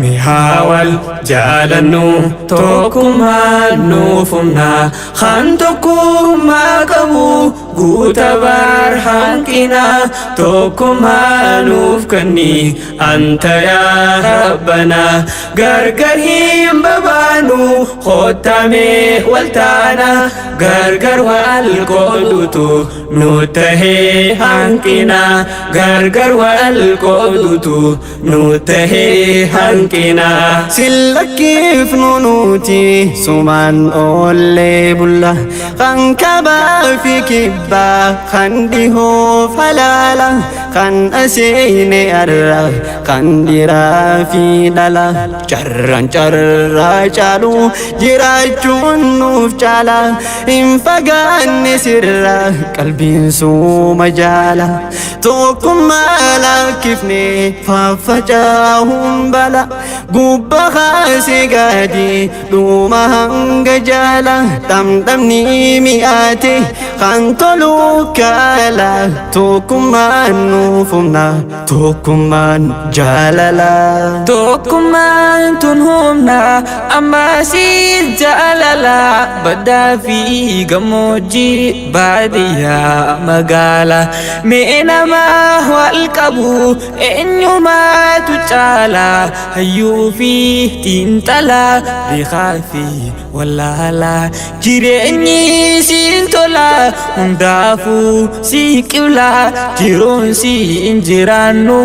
Mihaa wal jaalannu, tokkummaan nuuf humna. Kan tokkummaa qabu guuta bar hanqina. Tokkummaa nuuf kenni anta yaa Rabbana. Gargar hin babaanu, kottamee wal taana. Gargar wal qoodutu nu tahee hanqina. Gargar wal qoodutu nu tahee hanqina. Sillakkiifnu nuti sumaan oollee bulla, kan kabaa fi kibbaa, kan dhihoof halaala, kan aseene arra, kan dhiiraa fi dhala. Carraan carraa caalu jiraachuun nuuf caala, hin fagaanne sirra, qalbiin suuma jaala. Tokkummaa lakkifne faffacaahuun bala, gubba kaasee gadi dhuma hanga jaala. Dhamdhamni mi'aate kan tolu kaala, tokkummaan nuuf humna, tokkummaan jaalala. Tokkummaan tun humna, ammaasiis jaalala. Baddaa fi gammoojjii, baadiyyaa magaala. Mee nama wal qabu eenyumaatu caala? Hayyuu fi xiinxala, beekaa fi wallaala. Jireenyi siin tola, hundaafuu si qibla. Jiruun siin jiraannu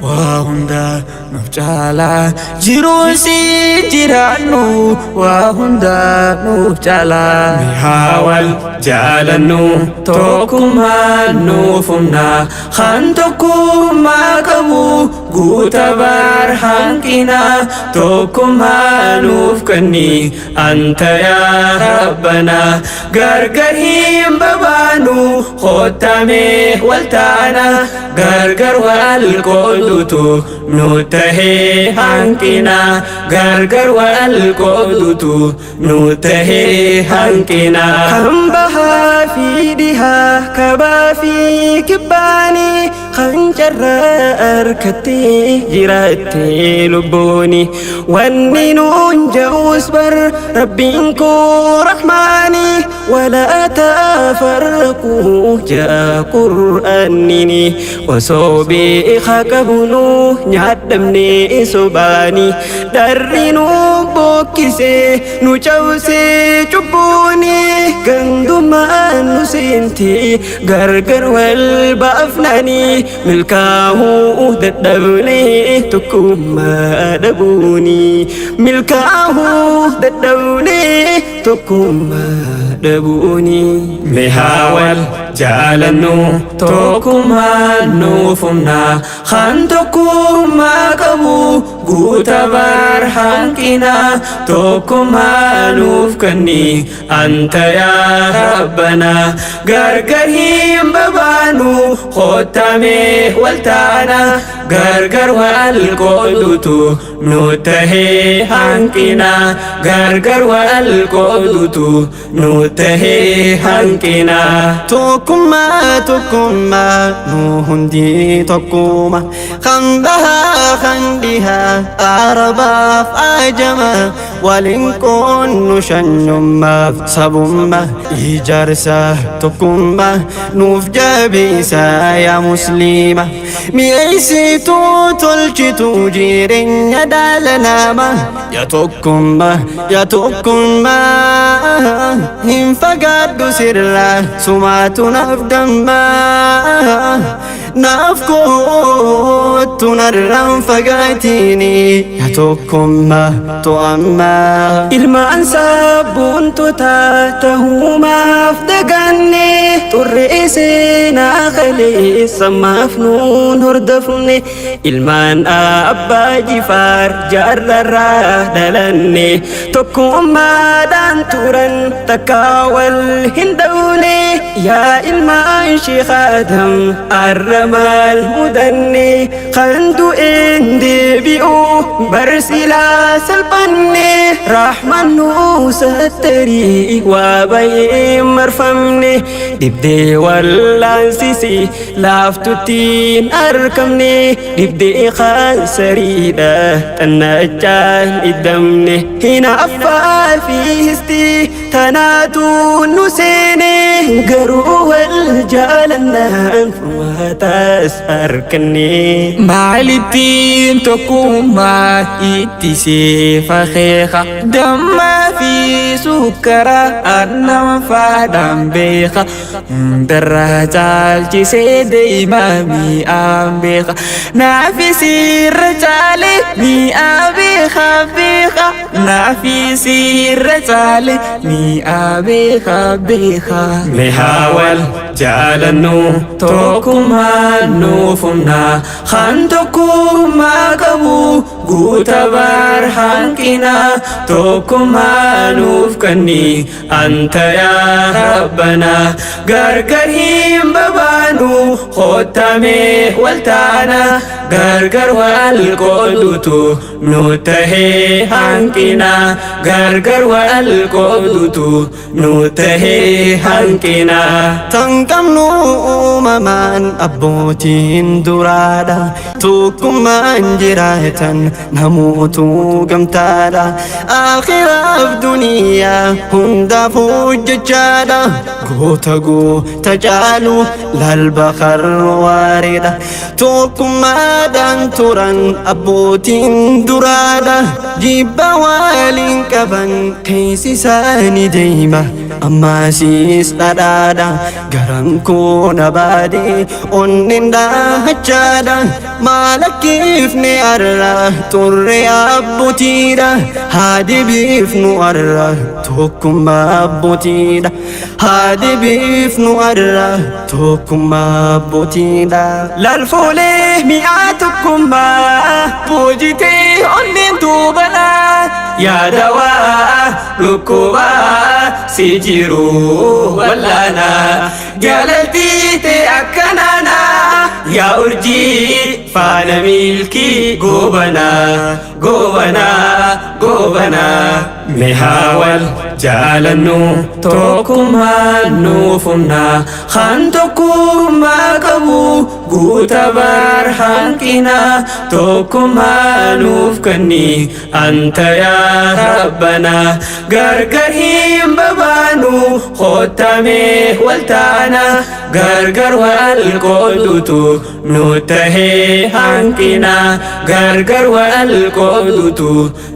waa hundaa nuuf caala. Jiruun siin jiraannu waa hundaa nuuf caala. Mihaa wal jaalannu, tokkummaan nuuf humna. Kan tokkummaa qabu guuta bar hanqina. Tokkummaa nuuf kenni anta yaa Rabbana. Gargar hin babaanu, kottamee wal taana. Gargar wal qoodutu nu tahee hanqina. Gargar wal qoodutu nu tahee hanqina. Kan bahaa fi dhihaa, kabaa fi kibbaanii, kan carraa harkattee jiraattee lubbuuni. Wanni nuun ja'us bar Rabbiin koo Rahmaani, walaa tafarraquu jaa Qur'aannini. Osoo beekaa qabnu nyaadhamne sobaani, dharri nu bokkisee nu cabsee cubbuuni. Gandummaan nu seente, gargar wal baafnani, milkaa'uu dadhabne tokkummaa dhabuuni. Milkaa'uu dadhabne tokkummaa dhabuuni. Mihaa wal jaalannu, tokkummaan nuuf humna. Kan tokkummaa qabu guuta bar hanqina. Tokkummaa nuuf kenni anta yaa Rabbana. Gargar hin babaanu, kottamee wal taana. Gargar wal qoodutu nu tahee hanqina. Gargar wal qoodutu nu tahee hanqina. Tokkummaa, tokkummaa, nu hundi tokkuma, kan bahaa kan dhihaa, arabaaf ajama, waliin qoonnu shanyummaaf sabummaa. Ijaarsa tokkummaa nuuf jabeessa yaa musliima. Mi'eessituu tolchituu jireenya dhala namaa, yaa tokkummaa, yaa tokkummaa, hin fagaadhu sirraa, sumaatu naaf dammaa. Naaf kootu, narraan fagaatini, yaa tokkummaa to'ammaa. Ilmaan sabboontotaa tahumaaf daganne, xurree seenaa kaleessa maaf nuun hordofne? Ilmaan Abbaa Jifaar jaarrarraa dhalanne, tokkummaadhaan turan, takka wal hin dhawne. Yaa ilmaan Sheekh Adam arra maal mudanne? Kan du'een deebi'u bar silaa salphanne. Rahman nu sattarii waa bay'een marfamne. Dhibdee wallaansisi laaftuttiin arkamne. Dhibdee kaansariidha xannachaan iddamne. Hinaaffaa fi histii tanaatu nu seene. Garuu wal jaalannaan furmaataas arkanne. Maalittiin tokkummaa itti seefa keeka, dammaa fi sukkara aannan faadhaan beeka, hundarraa caalchisee deema mi'aan beeka, naafisiirra caale mi'aa beeka beeka, naafisiirra caale mi'aa beeka beeka. Mee haa wal jaalannu, tokkummaan nuuf humna. Kan tokkummaa qabu guuta bar hanqina. Tokkummaa nuuf kenni anta yaa Rabbana. Gargar hin babaanu, kottamee wal taana. Gargar wal qoodutu nu tahee hanqina. Gargar wal qoodutu nu tahee hanqina. Tan qabnu uumamaan abbootiin duraadha. Tokkummaan jiraatan namootu gamtaadha. Akhiraaf duniyaa hundaaf hojjechaadha. Goota goota caalu lalba karwaareedha. Tokkummaadhaan turan abbootiin duraadha. Jibba waliin qaban keessi isaanii deema. Ammaasiis dhadhaadha. Garan koo na baade onneen dhaachaadha. Maal akkiifne arra turre abbootiidha. Haa deebiifnu arra tokkummaa abbootiidha. Haa deebiifnu arra tokkummaa abbootiidha. Lalfoolee mi'aa tokkummaa boojitee onneen tuubanaa. Yaadawaa dhukkubaa si jiru wallaanaa. Jaalaltii ta'e akkanaanaa yaa urjii faana milkii goobanaa goobanaa goobanaa. Mee haa wal jaalannu, tokkummaan nuuf humna. Kan tokkummaa qabu guuta bar hanqina. Tokkummaa nuuf kenni anta yaa Rabbana. Gargar hin babaanu, kottamee wal taana. Gargar wal qoodutu nu tahee hanqina. Gargar wal qoodutu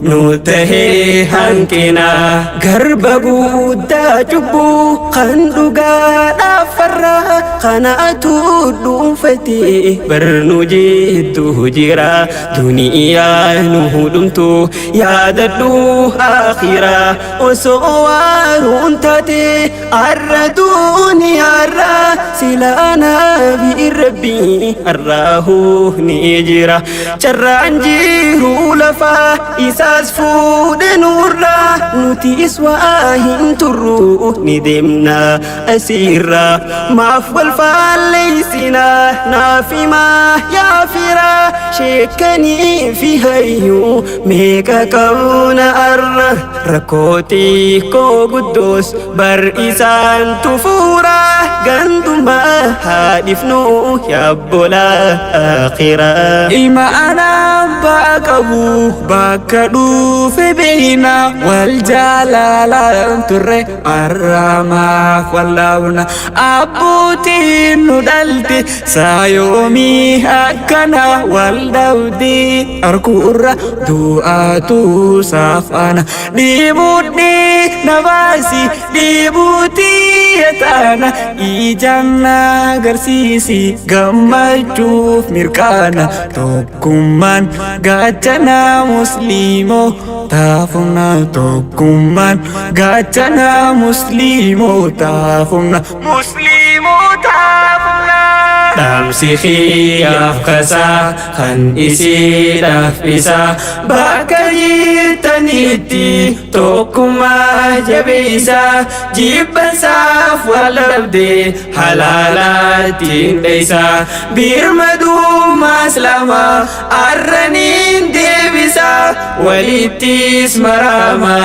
nu tahee hanqina. Garba guddaa cubbuu kan dhugaadhaaf farra kanaatu dhuunfatee barnu jidduu jira. Duniyaa nu hudhumtu yaadadhu akhiraa. Osoo waaruun taate arra duniyaarra silaa nabi rabbii arraahuu ni jira. Carraan jiru lafaa isaas fuudhe nurra. Nutis waa hin turru, ni deemna asiirra. Maaf wal faalleessina naafimaa yaa fira? Sheekanii fi hayyuu meeqa qabna arra? Rakkootii koo guddoos bar isaan tufuura. Gandumaa haadhifnu yaabbola akhiraa. Ilma abbaa qabu bakka dhufe beeyna, wal jaalalaan turre arramaaf wallaabna. Abbootiin nu dhalte saayoomii akkana wal dhabdee arkuurra du'aatu saafana. Dhiibudhee na baasi dhiibuutii taana, ijaan na agarsiisi gammachuuf mirqaana. Tokkummaan gaachana musliimoo taafumna, tokkummaan gaachana musliimoo taafumna, musliimoo taafumna. Dhaamsi kiyyaaf kasaa kan isiidhaaf isa bakka jirtanitti tokkummaa jabeessa jibbansaaf wal dhabdee halaalaattiin dheessa birmadummaa islaamaa arraniin deebisa walittis marama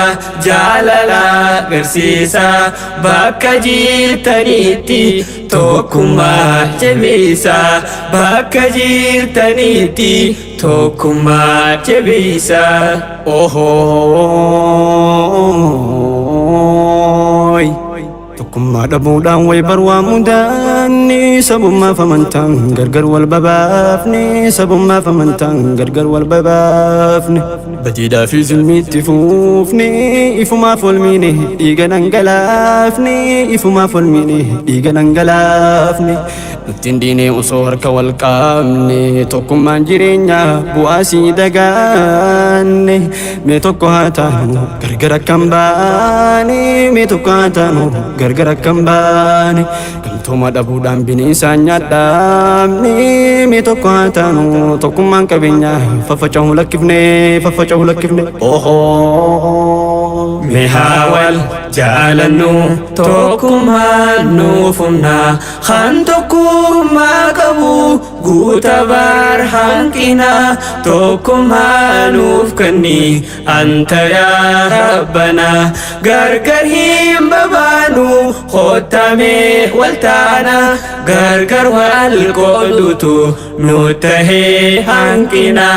jaalala garsiisa bakka jirtanitti tokkummaa jabeessa bakka jirtanitti tokkummaa jabeessa. Ohooy. Tokkummaa dhabuudhaan way bar waa mudaanni, sabummaaf amantaan gargar wal babaafne, sabummaaf amantaan gargar wal babaafne, badiidhaa fi zulmiitti fuufne, ifumaaf wal miine dhiiga dhangalaafne, ifumaaf wal miine dhiiga dhangalaafne. Nuttiin diinee osoo harka wal qaabne, tokkummaan jireenya bu'aa sii dagaanne. Mee tokko haa taanu, gargar akkam baane, mee tokko haa taanu, gargar akkam baane. Gamtooma dhabuudhaan bineensaan nyaadhaamne, mee tokko haa taanu, tokkummaan qabeenya faffaca'uu lakkifne, faffaca'uu lakkifne. Ohoo. Mee haa wal jaalannu, tokkummaan nuuf humna, kan tokkummaa qabu guuta bar hanqina, tokkummaa nuuf kenni anta yaa rabbana, gargar hin babaanu kottamee wal taana, gargar wal qoodutu nu tahee hanqina,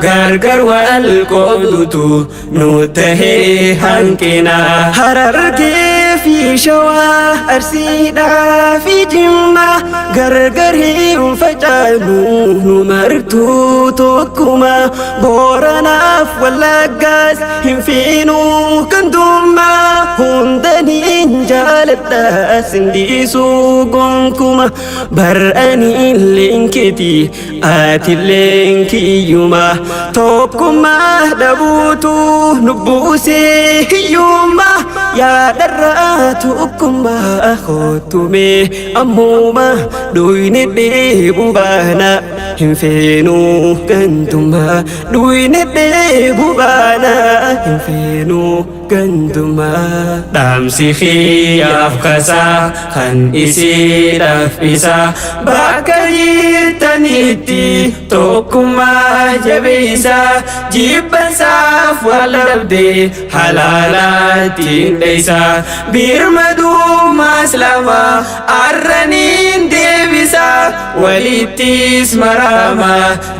gargar wal qoodutu nu tahee hanqina. Harargee fi Shawaa, Arsiidhaa fi Jimmaa, gargar hin facaanu, nu martuu tokkuma. Booranaaf Wallaggaas hin fiinuu gandummaa, hundaniin jaaladha sindiisuu gonkuma. Bar'anii leenkeeti atilleen kiyyuma, tokkummaa dhabuutu nu buusee hiyyummaa. Yaadarraa tokkummaa kottumee ammuma dhuyni dheebuu baana, hin feenuu gandummaa, dhuyni dheebuu baana, hin feenuu gandummaa. Dhaamsi kiyyaaf kasaa kan isiidhaaf isa bakka jirtanitti tokkummaa jabeessa jibbansaaf wal dhabdee halaalaattiin dheessa birmadummaa islaamaa arraniin deebisa walittis marama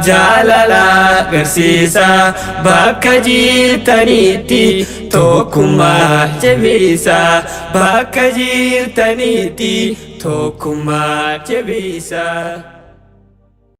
jaalala garsiisa bakka jirtanitti tokkummaa jabeessa bakka jirtanitti tokkummaa jabeessa.